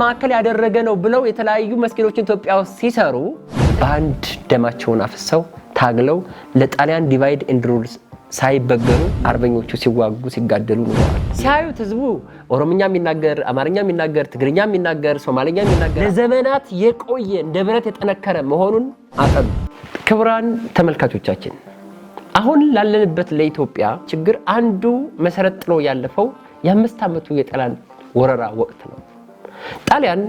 ማዕከል ያደረገ ነው ብለው የተለያዩ መስጊዶችን ኢትዮጵያ ውስጥ ሲሰሩ በአንድ ደማቸውን አፍሰው ታግለው ለጣሊያን divide and rule ሳይበገሩ አርበኞቹ ሲዋጉ ሲጋደሉ ኖረዋል። ሲያዩት ህዝቡ ኦሮምኛ የሚናገር፣ አማርኛ የሚናገር፣ ትግርኛ የሚናገር፣ ሶማሌኛ የሚናገር ለዘመናት የቆየ እንደ ብረት የጠነከረ መሆኑን አጠኑ። ክቡራን ተመልካቾቻችን፣ አሁን ላለንበት ለኢትዮጵያ ችግር አንዱ መሰረት ጥሎ ያለፈው የ5 ዓመቱ የጣሊያን ወረራ ወቅት ነው። ጣሊያን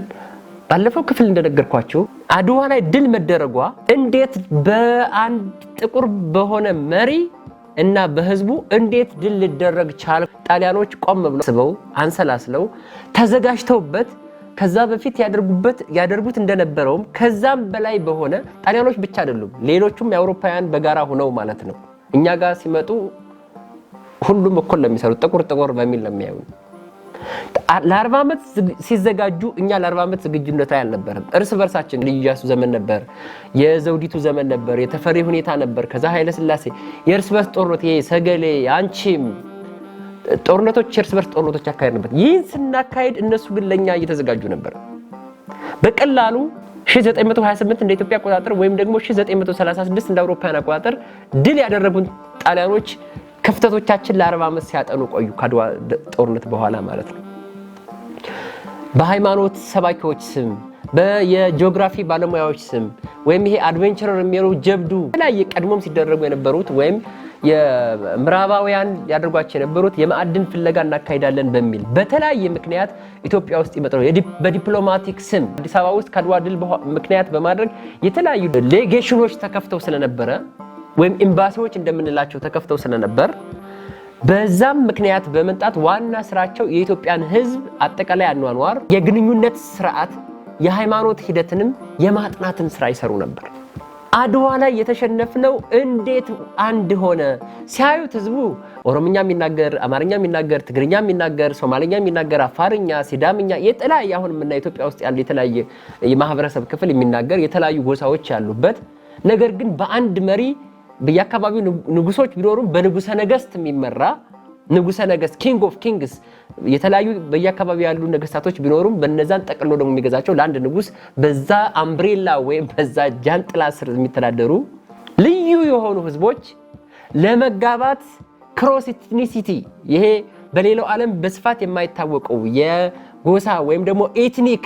ባለፈው ክፍል እንደነገርኳችሁ አድዋ ላይ ድል መደረጓ እንዴት በአንድ ጥቁር በሆነ መሪ እና በህዝቡ እንዴት ድል ሊደረግ ቻለ? ጣሊያኖች ቆም ብለው አስበው አንሰላስለው ተዘጋጅተውበት ከዛ በፊት ያደርጉበት ያደርጉት እንደነበረውም ከዛም በላይ በሆነ፣ ጣሊያኖች ብቻ አይደሉም፣ ሌሎቹም የአውሮፓውያን በጋራ ሆነው ማለት ነው። እኛ ጋር ሲመጡ ሁሉም እኩል ነው የሚሰሩት። ጥቁር ጥቁር በሚል ነው የሚያዩን። ለ40 ዓመት ሲዘጋጁ እኛ ለ40 ዓመት ዝግጁነት ላይ አልነበረም። እርስ በርሳችን ልጅ ኢያሱ ዘመን ነበር፣ የዘውዲቱ ዘመን ነበር፣ የተፈሪ ሁኔታ ነበር። ከዛ ኃይለ ሥላሴ የእርስ በርስ ጦርነት፣ ይሄ ሰገሌ አንቺም ጦርነቶች፣ እርስ በርስ ጦርነቶች አካሄድንበት። ይህን ስናካሄድ እነሱ ግን ለእኛ እየተዘጋጁ ነበር። በቀላሉ 1928 እንደ ኢትዮጵያ አቆጣጠር ወይም ደግሞ 1936 እንደ አውሮፓውያን አቆጣጠር ድል ያደረጉን ጣሊያኖች ክፍተቶቻችን ለ40 ዓመት ሲያጠኑ ቆዩ። ከአድዋ ጦርነት በኋላ ማለት ነው። በሃይማኖት ሰባኪዎች ስም፣ የጂኦግራፊ ባለሙያዎች ስም ወይም ይሄ adventurer የሚሉ ጀብዱ የተለያየ ቀድሞም ሲደረጉ የነበሩት ወይም የምዕራባውያን ያደርጓቸው የነበሩት የማዕድን ፍለጋ እናካሂዳለን በሚል በተለያየ ምክንያት ኢትዮጵያ ውስጥ ይመጣሉ። በ diplomatic ስም አዲስ አበባ ውስጥ ከአድዋ ድል ምክንያት በማድረግ የተለያዩ legation ኖች ተከፍተው ስለነበረ ወይም ኤምባሲዎች እንደምንላቸው ተከፍተው ስለነበር በዛም ምክንያት በመምጣት ዋና ስራቸው የኢትዮጵያን ሕዝብ አጠቃላይ አኗኗር፣ የግንኙነት ስርዓት፣ የሃይማኖት ሂደትንም የማጥናትን ስራ ይሰሩ ነበር። አድዋ ላይ የተሸነፍነው እንዴት አንድ ሆነ? ሲያዩት ህዝቡ ኦሮምኛ የሚናገር፣ አማርኛ የሚናገር፣ ትግርኛ የሚናገር፣ ሶማሌኛ የሚናገር፣ አፋርኛ፣ ሲዳምኛ፣ የተለያየ አሁን የምናየው ኢትዮጵያ ውስጥ ያለ የተለያየ የማህበረሰብ ክፍል የሚናገር የተለያዩ ጎሳዎች ያሉበት፣ ነገር ግን በአንድ መሪ በየአካባቢው ንጉሶች ቢኖሩም በንጉሰ ነገስት የሚመራ፣ ንጉሰ ነገስት king of kings፣ የተለያዩ በየአካባቢው ያሉ ነገስታቶች ቢኖሩም በነዛን ጠቅሎ ደግሞ የሚገዛቸው ለአንድ ንጉስ በዛ umbrella ወይም በዛ ጃንጥላ ስር የሚተዳደሩ ልዩ የሆኑ ህዝቦች ለመጋባት cross ethnicity፣ ይሄ በሌላው ዓለም በስፋት የማይታወቀው የጎሳ ወይም ደግሞ ethnic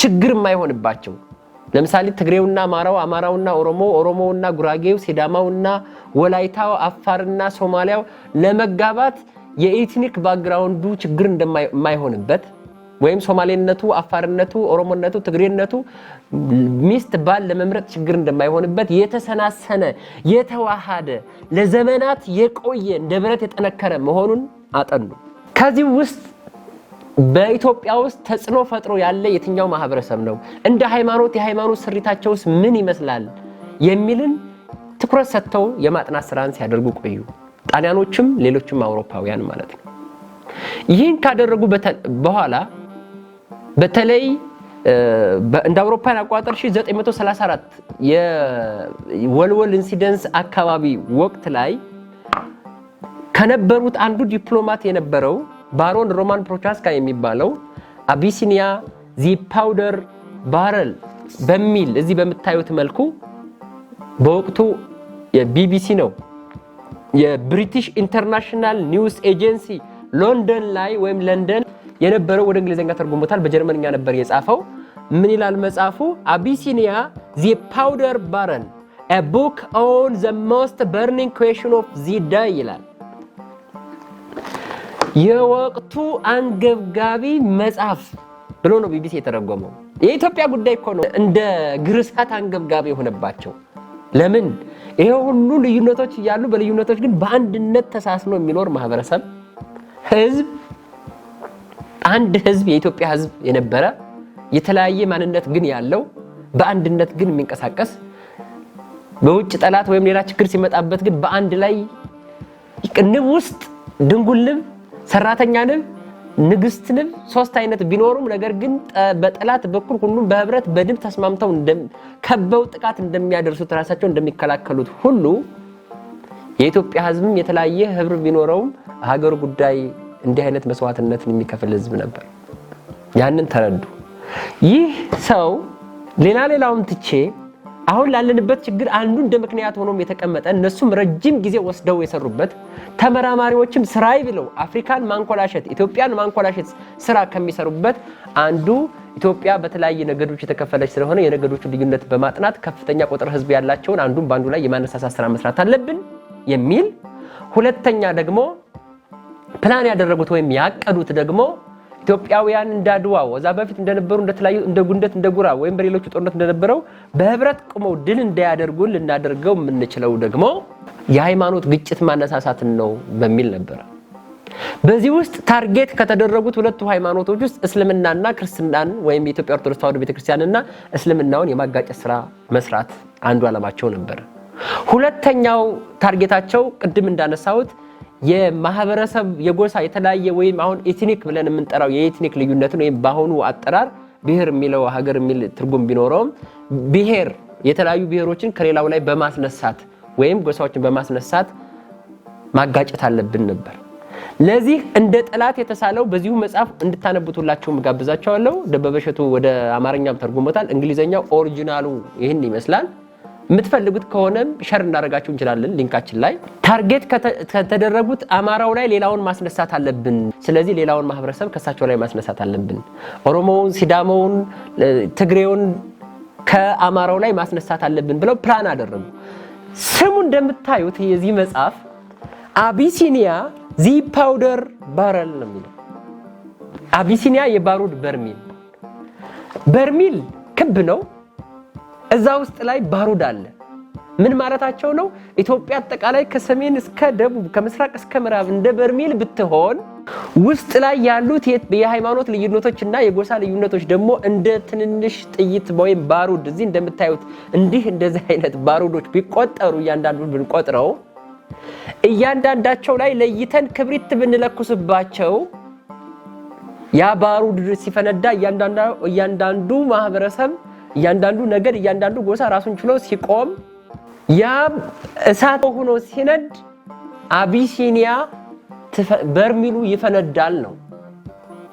ችግር የማይሆንባቸው፣ ለምሳሌ ትግሬውና አማራው፣ አማራውና ኦሮሞ፣ ኦሮሞውና ጉራጌው፣ ሲዳማውና ወላይታው፣ አፋርና ሶማሊያው ለመጋባት የ ethnic background ኡ ችግር እንደማይሆንበት ወይም ሶማሌነቱ፣ አፋርነቱ፣ ኦሮሞነቱ፣ ትግሬነቱ ሚስት ባል ለመምረጥ ችግር እንደማይሆንበት የተሰናሰነ የተዋሃደ ለዘመናት የቆየ እንደ ብረት የጠነከረ መሆኑን አጠኑ። ከዚህ ውስጥ በኢትዮጵያ ውስጥ ተጽዕኖ ፈጥሮ ያለ የትኛው ማህበረሰብ ነው? እንደ ሃይማኖት የሃይማኖት ስሪታቸውስ ምን ይመስላል? የሚልን ትኩረት ሰጥተው የማጥናት ስራን ሲያደርጉ ቆዩ። ጣሊያኖችም ሌሎችም አውሮፓውያን ማለት ነው። ይህን ካደረጉ በኋላ በተለይ እንደ አውሮፓውያን አቆጣጠር 1934 የወልወል incidence አካባቢ ወቅት ላይ ከነበሩት አንዱ ዲፕሎማት የነበረው ባሮን ሮማን ፕሮቻስካ የሚባለው "Abyssinia the Powder Barrel" በሚል እዚህ በምታዩት መልኩ በወቅቱ የቢቢሲ ነው፣ የ British International News Agency ሎንደን ላይ ወይም ለንደን የነበረው ወደ እንግሊዝኛ ተርጉሞታል። በጀርመንኛ ነበር የጻፈው። ምን ይላል መጽሐፉ? "Abyssinia the Powder Barrel, a book on the most burning question of the day" ይላል። የወቅቱ አንገብጋቢ መጽሐፍ ብሎ ነው ቢቢሲ የተረጎመው። የኢትዮጵያ ጉዳይ እኮ ነው እንደ ግርሳት አንገብጋቢ የሆነባቸው። ለምን? ይሄ ሁሉ ልዩነቶች እያሉ በልዩነቶች ግን በአንድነት ተሳስኖ የሚኖር ማህበረሰብ፣ ህዝብ፣ አንድ ህዝብ የኢትዮጵያ ህዝብ የነበረ፣ የተለያየ ማንነት ግን ያለው፣ በአንድነት ግን የሚንቀሳቀስ፣ በውጭ ጠላት ወይም ሌላ ችግር ሲመጣበት ግን በአንድ ላይ ንብ ውስጥ ድንጉል ንብ፣ ሰራተኛ ንብ፣ ንግስት ንብ ሶስት አይነት ቢኖሩም ነገር ግን በጠላት በኩል ሁሉም በህብረት በድብ ተስማምተው ከበው ጥቃት እንደሚያደርሱት ራሳቸው እንደሚከላከሉት ሁሉ የኢትዮጵያ ህዝብም የተለያየ ህብር ቢኖረውም ሀገሩ ጉዳይ እንዲህ አይነት መስዋዕትነትን የሚከፍል ህዝብ ነበር። ያንን ተረዱ። ይህ ሰው ሌላ ሌላውን ትቼ አሁን ላለንበት ችግር አንዱ እንደ ምክንያት ሆኖም የተቀመጠ፣ እነሱም ረጅም ጊዜ ወስደው የሰሩበት፣ ተመራማሪዎችም ስራዬ ብለው አፍሪካን ማንኮላሸት፣ ኢትዮጵያን ማንኮላሸት ስራ ከሚሰሩበት አንዱ ኢትዮጵያ በተለያየ ነገዶች የተከፈለች ስለሆነ የነገዶቹ ልዩነት በማጥናት ከፍተኛ ቁጥር ህዝብ ያላቸውን አንዱን በአንዱ ላይ የማነሳሳት ስራ መስራት አለብን የሚል፣ ሁለተኛ ደግሞ ፕላን ያደረጉት ወይም ያቀዱት ደግሞ ኢትዮጵያውያን እንዳድዋው እዛ በፊት እንደነበሩ እንደተለያዩ እንደ ጉንደት፣ እንደ ጉራ ወይም በሌሎቹ ጦርነት እንደነበረው በህብረት ቆመው ድል እንዳያደርጉን ልናደርገው የምንችለው ደግሞ የሃይማኖት ግጭት ማነሳሳትን ነው በሚል ነበረ። በዚህ ውስጥ target ከተደረጉት ሁለቱ ሃይማኖቶች ውስጥ እስልምናና ክርስትናን ወይም የኢትዮጵያ ኦርቶዶክስ ተዋሕዶ ቤተክርስቲያንና እስልምናውን የማጋጨት ስራ መስራት አንዱ ዓላማቸው ነበር። ሁለተኛው target ኣቸው ቅድም እንዳነሳሁት የማህበረሰብ፣ የጎሳ፣ የተለያየ ወይም አሁን ethnic ብለን የምንጠራው የ ethnic ልዩነትን ወይም በአሁኑ አጠራር ብሔር የሚለው ሀገር የሚል ትርጉም ቢኖረውም ብሔር የተለያዩ ብሔሮችን ከሌላው ላይ በማስነሳት ወይም ጎሳዎችን በማስነሳት ማጋጨት አለብን ነበር። ለዚህ እንደ ጠላት የተሳለው በዚሁ መጽሐፍ እንድታነቡት ሁላችሁም ጋብዛችኋለሁ። ደበበ እሸቱ ወደ አማርኛም ተርጉሞታል። እንግሊዘኛው original ኡ ይህን ይመስላል። የምትፈልጉት ከሆነም share እናደርጋችሁ እንችላለን link ኣችን ላይ። Target ከተደረጉት አማራው ላይ ሌላውን ማስነሳት አለብን። ስለዚህ ሌላውን ማህበረሰብ ከሳቸው ላይ ማስነሳት አለብን። ኦሮሞውን፣ ሲዳሞውን፣ ትግሬውን ከአማራው ላይ ማስነሳት አለብን ብለው ፕላን አደረጉ። ስሙ እንደምታዩት የዚህ መጽሐፍ "Abyssinia the Powder Barrel" ነው የሚለው። አቢሲኒያ የባሩድ በርሚል፣ በርሚል ክብ ነው። እዛ ውስጥ ላይ ባሩድ አለ። ምን ማለታቸው ነው? ኢትዮጵያ አጠቃላይ ከሰሜን እስከ ደቡብ፣ ከምስራቅ እስከ ምዕራብ እንደ በርሚል ብትሆን ውስጥ ላይ ያሉት የሃይማኖት ልዩነቶች እና የጎሳ ልዩነቶች ደግሞ እንደ ትንንሽ ጥይት ወይም ባሩድ፣ እዚህ እንደምታዩት እንዲህ እንደዚህ አይነት ባሩዶች ቢቆጠሩ፣ እያንዳንዱ ብንቆጥረው፣ እያንዳንዳቸው ላይ ለይተን ክብሪት ብንለኩስባቸው ያ ባሩድ ሲፈነዳ እያንዳንዱ ማህበረሰብ፣ እያንዳንዱ ነገድ፣ እያንዳንዱ ጎሳ ራሱን ችሎ ሲቆም ያ እሳት ሆኖ ሲነድ አቢሲኒያ በርሚሉ ይፈነዳል ነው።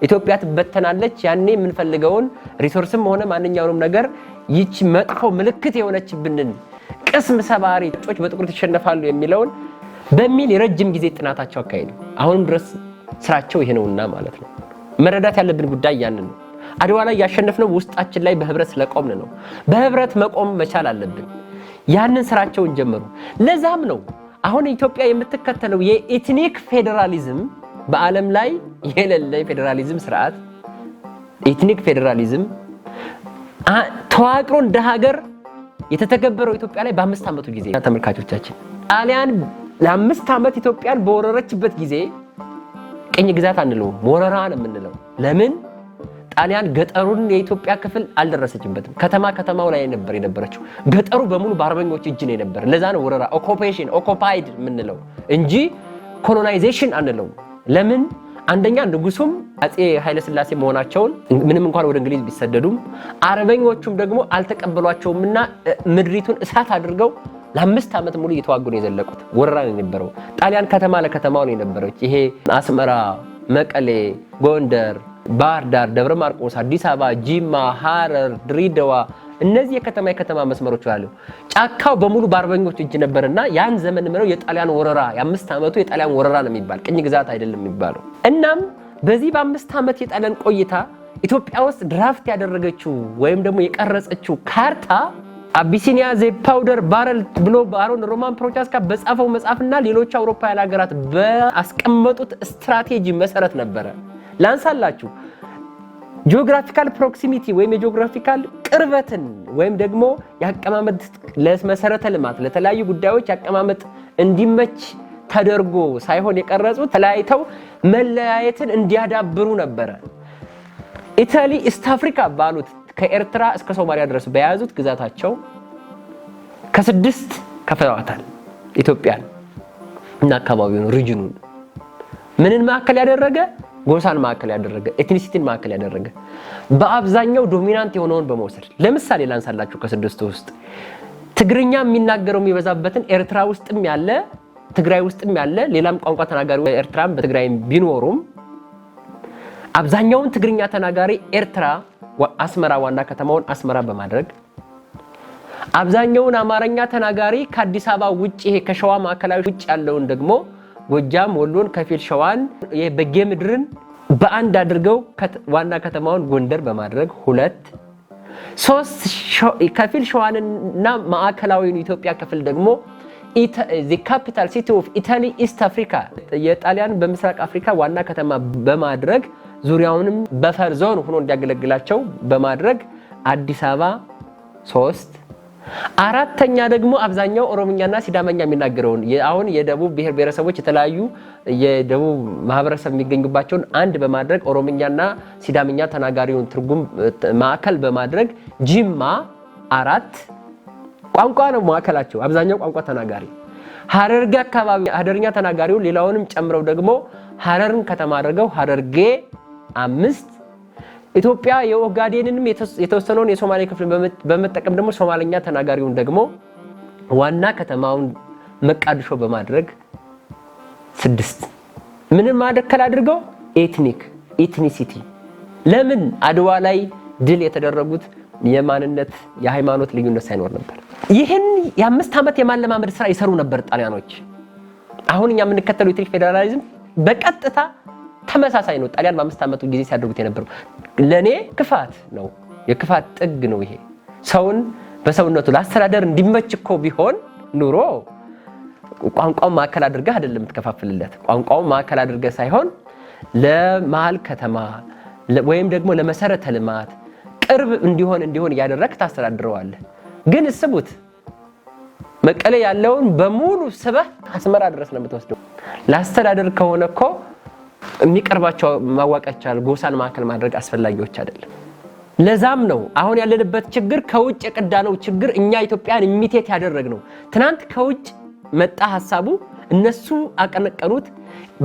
ኢትዮጵያ ትበተናለች። ያኔ የምንፈልገውን resource ም ሆነ ማንኛውንም ነገር ይቺ መጥፎ ምልክት የሆነችብንን ቅስም ሰባሪ ነጮች በጥቁር ይሸነፋሉ የሚለውን በሚል የረጅም ጊዜ ጥናታቸው አካሄዱ። አሁንም ድረስ ስራቸው ይሄ ነውና ማለት ነው። መረዳት ያለብን ጉዳይ ያንን ነው። አድዋ ላይ ያሸነፍነው ውስጣችን ላይ በህብረት ስለቆምን ነው። በህብረት መቆም መቻል አለብን። ያንን ስራቸውን ጀመሩ። ለዛም ነው አሁን ኢትዮጵያ የምትከተለው የ ethnic federalism፣ በዓለም ላይ የሌለ የፌዴራሊዝም ስርዓት፣ ethnic federalism ተዋቅሮ እንደ ሀገር የተተገበረው ኢትዮጵያ ላይ በ5 ዓመቱ ጊዜ። ተመልካቾቻችን፣ ጣሊያን ለ5 ዓመት ኢትዮጵያን በወረረችበት ጊዜ ቅኝ ግዛት አንለውም፣ ወረራ ነው የምንለው። ለምን? ጣሊያን ገጠሩን የኢትዮጵያ ክፍል አልደረሰችበትም። ከተማ ከተማው ላይ ነበር የነበረችው። ገጠሩ በሙሉ በአርበኞች እጅ ነው የነበረ። ለዛ ነው ወረራ፣ occupation፣ occupied የምንለው እንጂ colonization አንለውም። ለምን? አንደኛ ንጉሱም አፄ ኃይለሥላሴ መሆናቸውን ምንም እንኳን ወደ እንግሊዝ ቢሰደዱም አርበኞቹም ደግሞ አልተቀበሏቸውምና ምድሪቱን እሳት አድርገው ለ5 ዓመት ሙሉ እየተዋጉ ነው የዘለቁት። ወረራ ነው የነበረው። ጣሊያን ከተማ ለከተማው ነው የነበረች። ይሄ አስመራ፣ መቀሌ፣ ጎንደር፣ ባህር ዳር፣ ደብረ ማርቆስ፣ አዲስ አበባ፣ ጂማ፣ ሐረር፣ ድሬዳዋ፣ እነዚህ የከተማ የከተማ መስመሮች አሉ። ጫካው በሙሉ በአርበኞች እጅ ነበርና ያን ዘመን ምነው የጣሊያን ወረራ፣ የ5 ዓመቱ የጣሊያን ወረራ ነው የሚባል፣ ቅኝ ግዛት አይደለም የሚባለው። እናም በዚህ በ5 ዓመት የጣሊያን ቆይታ ኢትዮጵያ ውስጥ draft ያደረገችው ወይም ደግሞ የቀረጸችው ካርታ "Abyssinia the Powder Barrel" ብሎ ባሮን ሮማን ፕሮቻስካ በጻፈው መጽሐፍና ሌሎች አውሮፓውያን ሀገራት በአስቀመጡት ስትራቴጂ መሰረት ነበረ። ላንሳላችሁ። Geographical proximity ወይም የ geographical ቅርበትን ወይም ደግሞ የአቀማመጥ ለመሰረተ ልማት ለተለያዩ ጉዳዮች አቀማመጥ እንዲመች ተደርጎ ሳይሆን የቀረጹት ተለያይተው መለያየትን እንዲያዳብሩ ነበረ። Italy East Africa ባሉት ከኤርትራ እስከ ሶማሊያ ድረስ በያዙት ግዛታቸው ከስድስት ከፍለዋታል ኢትዮጵያን እና አካባቢውን፣ region ኡን። ምንን ማዕከል ያደረገ? ጎሳን ማዕከል ያደረገ፣ ethnicity ን ማዕከል ያደረገ፣ በአብዛኛው dominant የሆነውን በመውሰድ። ለምሳሌ ላንሳላችሁ፣ ከስድስቱ ውስጥ ትግርኛ የሚናገረው የሚበዛበትን ኤርትራ ውስጥም ያለ፣ ትግራይ ውስጥም ያለ፣ ሌላም ቋንቋ ተናጋሪ ኤርትራም በትግራይም ቢኖሩም አብዛኛውን ትግርኛ ተናጋሪ ኤርትራ አስመራ፣ ዋና ከተማውን አስመራ በማድረግ፣ አብዛኛውን አማርኛ ተናጋሪ ከአዲስ አበባ ውጭ፣ ይሄ ከሸዋ ማዕከላዊ ውጭ ያለውን ደግሞ ጎጃም፣ ወሎን፣ ከፊል ሸዋን፣ ይሄ በጌ ምድርን በአንድ አድርገው ዋና ከተማውን ጎንደር በማድረግ ሁለት፣ ሶስት፣ ከፊል ሸዋንና ማዕከላዊን ኢትዮጵያ ክፍል ደግሞ capital city of Italy East Africa፣ የጣሊያን በምስራቅ አፍሪካ ዋና ከተማ በማድረግ፣ ዙሪያውንም buffer zone ሆኖ እንዲያገለግላቸው በማድረግ አዲስ አበባ ሶስት። አራተኛ ደግሞ አብዛኛው ኦሮምኛና ሲዳመኛ የሚናገረውን፣ አሁን የደቡብ ብሔር ብሔረሰቦች፣ የተለያዩ የደቡብ ማህበረሰብ የሚገኙባቸውን አንድ በማድረግ፣ ኦሮምኛና ሲዳምኛ ተናጋሪውን ትርጉም ማዕከል በማድረግ ጅማ አራት። ቋንቋ ነው ማዕከላቸው፣ አብዛኛው ቋንቋ ተናጋሪ። ሀረርጌ አካባቢ ሀደርኛ ተናጋሪውን ሌላውንም ጨምረው ደግሞ ሀረርን ከተማ አድርገው ሀረርጌ አምስት። ኢትዮጵያ የኦጋዴንንም የተወሰነውን የሶማሌ ክፍል በመጠቀም ደግሞ ሶማለኛ ተናጋሪውን ደግሞ ዋና ከተማውን መቃድሾ በማድረግ ስድስት። ምንም ማዕከል አድርገው ethnic ethnicity። ለምን አድዋ ላይ ድል የተደረጉት የማንነት የሃይማኖት ልዩነት ሳይኖር ነበር። ይህን የ5 ዓመት የማለማመድ ስራ ይሰሩ ነበር ጣሊያኖች። አሁን እኛ የምንከተለው የ ethnic federalism በቀጥታ ተመሳሳይ ነው። ጣሊያን በ5 ዓመቱ ጊዜ ሲያደርጉት የነበረው ለእኔ ክፋት ነው፣ የክፋት ጥግ ነው ይሄ። ሰውን በሰውነቱ ለአስተዳደር እንዲመች እኮ ቢሆን ኑሮ ቋንቋውን ማዕከል አድርገህ አይደለም የምትከፋፍልለት። ቋንቋውን ማዕከል አድርገህ ሳይሆን ለመሀል ከተማ ወይም ደግሞ ለመሰረተ ልማት ቅርብ እንዲሆን እያደረግህ ታስተዳድረዋለህ። ግን እስቡት፣ መቀሌ ያለውን በሙሉ ስበህ አስመራ ድረስ ነው የምትወስደው። ለአስተዳደር ከሆነ እኮ የሚቀርባቸው ማዋቀር ይቻላል። ጎሳን ማዕከል ማድረግ አስፈላጊዎች አይደለም። ለዛም ነው አሁን ያለንበት ችግር ከውጭ የቀዳነው ችግር፣ እኛ ኢትዮጵያን imitate ያደረግነው። ትናንት ከውጭ መጣ ሀሳቡ፣ እነሱ አቀነቀኑት፣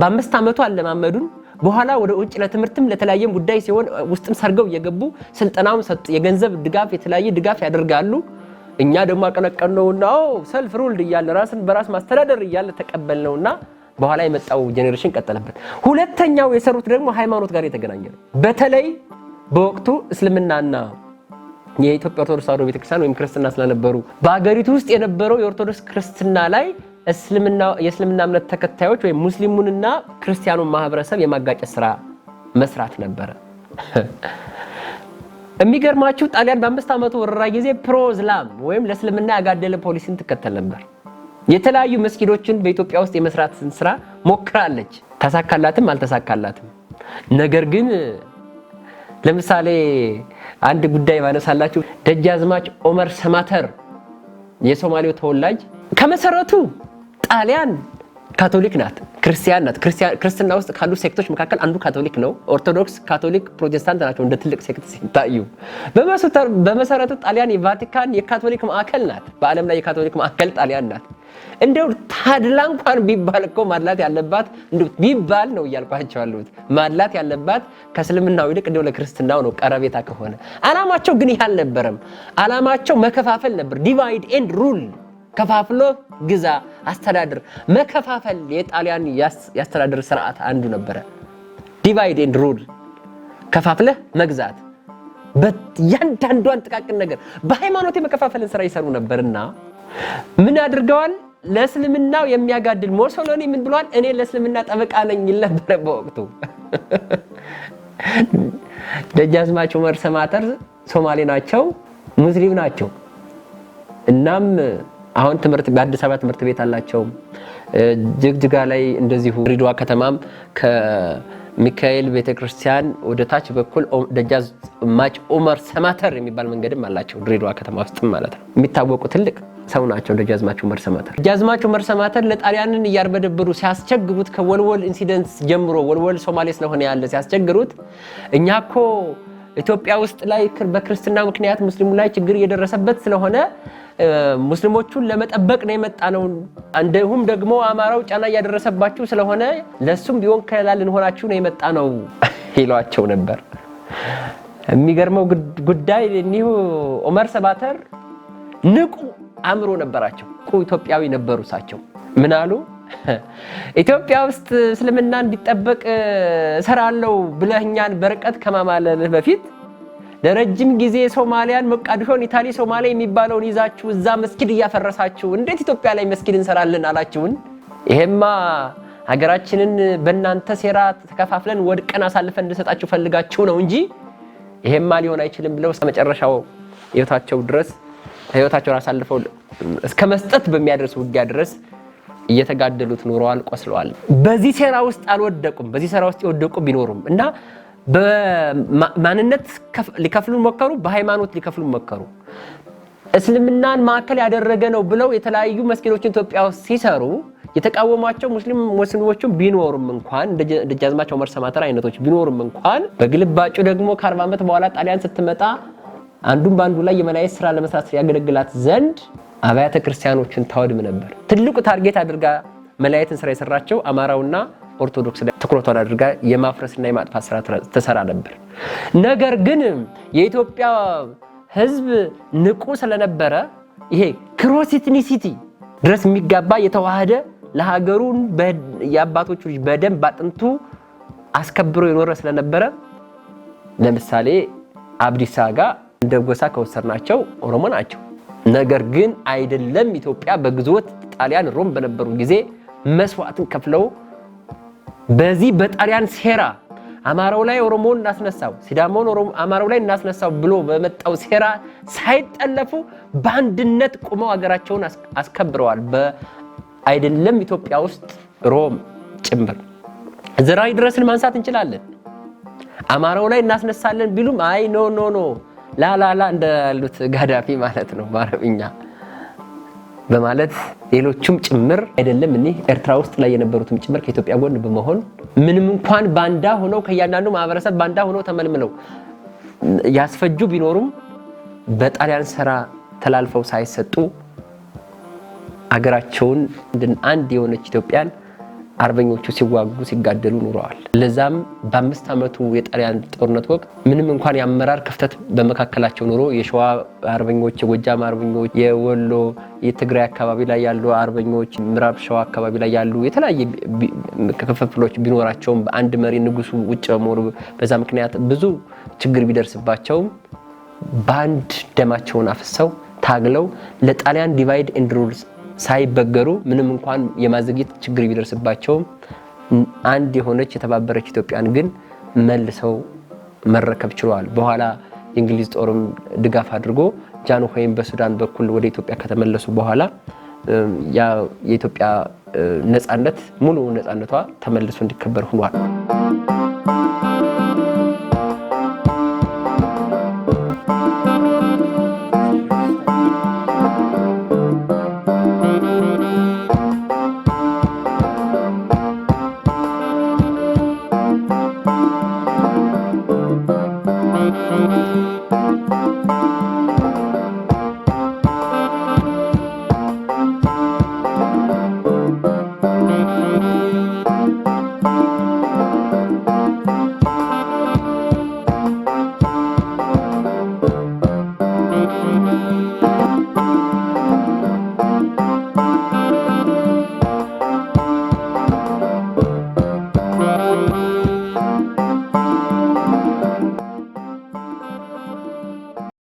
በ5 ዓመቱ አለማመዱን። በኋላ ወደ ውጭ ለትምህርትም ለተለያየም ጉዳይ ሲሆን ውስጥም ሰርገው እየገቡ ስልጠናውን ሰጡ፣ የገንዘብ ድጋፍ፣ የተለያየ ድጋፍ ያደርጋሉ። እኛ ደግሞ አቀነቀነውና self ruled እያለ፣ ራስን በራስ ማስተዳደር እያለ ተቀበልነውና በኋላ የመጣው generation ቀጠለበት። ሁለተኛው የሰሩት ደግሞ ሃይማኖት ጋር የተገናኘ ነው። በተለይ በወቅቱ እስልምናና የኢትዮጵያ ኦርቶዶክስ ተዋሕዶ ቤተክርስቲያን ወይም ክርስትና ስለነበሩ በሀገሪቱ ውስጥ የነበረው የኦርቶዶክስ ክርስትና ላይ የእስልምና እምነት ተከታዮች ወይም ሙስሊሙንና ክርስቲያኑን ማህበረሰብ የማጋጨት ስራ መስራት ነበረ። የሚገርማችሁ ጣሊያን በ5 ዓመቱ ወረራ ጊዜ pro Islam ወይም ለእስልምና ያጋደለ ፖሊሲን ትከተል ነበር። የተለያዩ መስጊዶችን በኢትዮጵያ ውስጥ የመስራትን ስራ ሞክራለች። ተሳካላትም አልተሳካላትም። ነገር ግን ለምሳሌ አንድ ጉዳይ ባነሳላችሁ፣ ደጃዝማች ኦመር ሰማተር የሶማሌው ተወላጅ፣ ከመሰረቱ ጣሊያን ካቶሊክ ናት፣ ክርስቲያን ናት። ክርስትና ውስጥ ካሉ sect ኦች መካከል አንዱ ካቶሊክ ነው። ኦርቶዶክስ፣ ካቶሊክ፣ ፕሮቴስታንት ናቸው እንደ ትልቅ sect ሲታዩ። በመሰረቱ ጣሊያን የቫቲካን የካቶሊክ ማዕከል ናት። በዓለም ላይ የካቶሊክ ማዕከል ጣሊያን ናት። እንደው ታድላ እንኳን ቢባል እኮ ማድላት ያለባት እንደው ቢባል ነው እያልኳቸው ያለሁት፣ ማድላት ያለባት ከእስልምናው ይልቅ እንደው ለክርስትናው ነው ቀረቤታ ከሆነ። አላማቸው ግን ይህ አልነበረም። አላማቸው መከፋፈል ነበር። Divide and rule፣ ከፋፍሎ ግዛ፣ አስተዳድር። መከፋፈል የጣሊያን የአስተዳደር ስርዓት አንዱ ነበረ። Divide and rule፣ ከፋፍለህ መግዛት። በእያንዳንዷን ጥቃቅን ነገር በሃይማኖት የመከፋፈልን ስራ ይሰሩ ነበርና ምን አድርገዋል? ለእስልምናው የሚያጋድል፣ ሞሶሎኒ ምን ብሏል? እኔ ለእስልምና ጠበቃ ነኝ ይል ነበረ በወቅቱ። ደጃዝማች ዑመር ሰማተር ሶማሌ ናቸው፣ ሙስሊም ናቸው። እናም አሁን ትምህርት በአዲስ አበባ ትምህርት ቤት አላቸው። ጅግጅጋ ላይ እንደዚሁ፣ ድሬዳዋ ከተማም ከሚካኤል ቤተክርስቲያን ወደ ታች በኩል ደጃዝማች ዑመር ሰማተር የሚባል መንገድም አላቸው። ድሬዳዋ ከተማ ውስጥም ማለት ነው። የሚታወቁ ትልቅ ሰው ናቸው ደጃዝማች ዑመር ሰማተር። ደጃዝማች ዑመር ሰማተር ለጣሊያንን እያርበደበዱ ሲያስቸግሩት፣ ከወልወል incident ጀምሮ፣ ወልወል ሶማሌ ስለሆነ ያለ ሲያስቸግሩት፣ እኛ እኮ ኢትዮጵያ ውስጥ ላይ በክርስትና ምክንያት ሙስሊሙ ላይ ችግር እየደረሰበት ስለሆነ ሙስሊሞቹን ለመጠበቅ ነው የመጣነው። እንዲሁም ደግሞ አማራው ጫና እያደረሰባችሁ ስለሆነ ለሱም ቢሆን ከለላ ልንሆናችሁ ነው የመጣነው ይሏቸው ነበር። የሚገርመው ጉዳይ እኒሁ ዑመር ሰማተር ንቁ አእምሮ ነበራቸው። ንቁ ኢትዮጵያዊ ነበሩ። እሳቸው ምን አሉ? ኢትዮጵያ ውስጥ እስልምና እንዲጠበቅ እሰራለሁ ብለህ እኛን በርቀት ከማማለልህ በፊት ለረጅም ጊዜ ሶማሊያን ሞቃዲሾን፣ ኢታሊ ሶማሊያ የሚባለውን ይዛችሁ እዛ መስጊድ እያፈረሳችሁ እንዴት ኢትዮጵያ ላይ መስጊድ እንሰራለን አላችሁን? ይሄማ ሀገራችንን በእናንተ ሴራ ተከፋፍለን ወድቀን አሳልፈን እንድሰጣችሁ ፈልጋችሁ ነው እንጂ ይሄማ ሊሆን አይችልም ብለው እስከ መጨረሻው ህይወታቸው ድረስ ህይወታቸውን አሳልፈው እስከ መስጠት በሚያደርስ ውጊያ ድረስ እየተጋደሉት ኖረዋል፣ ቆስለዋል። በዚህ ሴራ ውስጥ አልወደቁም። በዚህ ሴራ ውስጥ የወደቁ ቢኖሩም እና በማንነት ሊከፍሉን ሞከሩ፣ በሃይማኖት ሊከፍሉን ሞከሩ። እስልምናን ማዕከል ያደረገ ነው ብለው የተለያዩ መስጊዶችን ኢትዮጵያ ውስጥ ሲሰሩ የተቃወሟቸው ሙስሊሞቹም ቢኖሩም እንኳን እንደ ደጃዝማች ዑመር ሰማተር አይነቶች ቢኖሩም እንኳን በግልባጩ ደግሞ ከ40 ዓመት በኋላ ጣሊያን ስትመጣ አንዱን በአንዱ ላይ የመለያየት ስራ ለመስራት ያገለግላት ዘንድ አብያተ ክርስቲያኖችን ታወድም ነበር። ትልቁ target አድርጋ መለያየትን ስራ የሰራቸው አማራውና ኦርቶዶክስ ላይ ትኩረቷን አድርጋ የማፍረስና የማጥፋት ስራ ትሰራ ነበር። ነገር ግን የኢትዮጵያ ሕዝብ ንቁ ስለነበረ ይሄ cross ethnicity ድረስ የሚጋባ የተዋህደ ለሀገሩ የአባቶቹ ልጅ በደንብ አጥንቱ አስከብሮ የኖረ ስለነበረ ለምሳሌ አብዲሳ አጋ እንደ ጎሳ ከወሰድናቸው ኦሮሞ ናቸው። ነገር ግን አይደለም ኢትዮጵያ በግዞት ጣሊያን ሮም በነበሩ ጊዜ መስዋዕትን ከፍለው በዚህ በጣሊያን ሴራ አማራው ላይ ኦሮሞውን እናስነሳው፣ ሲዳሞን አማራው ላይ እናስነሳው ብሎ በመጣው ሴራ ሳይጠለፉ በአንድነት ቁመው ሀገራቸውን አስከብረዋል። አይደለም ኢትዮጵያ ውስጥ ሮም ጭምር ዘርአይ ድረስን ማንሳት እንችላለን። አማራው ላይ እናስነሳለን ቢሉም አይ no no no لا لا لا እንዳሉት ጋዳፊ ማለት ነው በአረብኛ በማለት ሌሎቹም ጭምር አይደለም እኒህ ኤርትራ ውስጥ ላይ የነበሩትም ጭምር ከኢትዮጵያ ጎን በመሆን ምንም እንኳን ባንዳ ሆነው ከእያንዳንዱ ማህበረሰብ ባንዳ ሆነው ተመልምለው ያስፈጁ ቢኖሩም በጣሊያን ስራ ተላልፈው ሳይሰጡ አገራቸውን አንድ የሆነች ኢትዮጵያን አርበኞቹ ሲዋጉ ሲጋደሉ ኑረዋል። ለዛም በ5 ዓመቱ የጣሊያን ጦርነት ወቅት ምንም እንኳን የአመራር ክፍተት በመካከላቸው ኑሮ የሸዋ አርበኞች፣ የጎጃም አርበኞች፣ የወሎ የትግራይ አካባቢ ላይ ያሉ አርበኞች፣ ምዕራብ ሸዋ አካባቢ ላይ ያሉ የተለያየ ክፍፍሎች ቢኖራቸውም በአንድ መሪ ንጉሱ ውጭ በመሆኑ በዛ ምክንያት ብዙ ችግር ቢደርስባቸውም በአንድ ደማቸውን አፍሰው ታግለው ለጣሊያን divide and rule ሳይበገሩ ምንም እንኳን የማዘግየት ችግር ቢደርስባቸውም አንድ የሆነች የተባበረች ኢትዮጵያን ግን መልሰው መረከብ ችለዋል። በኋላ የእንግሊዝ ጦርም ድጋፍ አድርጎ ጃንሆይም በሱዳን በኩል ወደ ኢትዮጵያ ከተመለሱ በኋላ የኢትዮጵያ ነፃነት ሙሉ ነፃነቷ ተመልሶ እንዲከበር ሆኗል።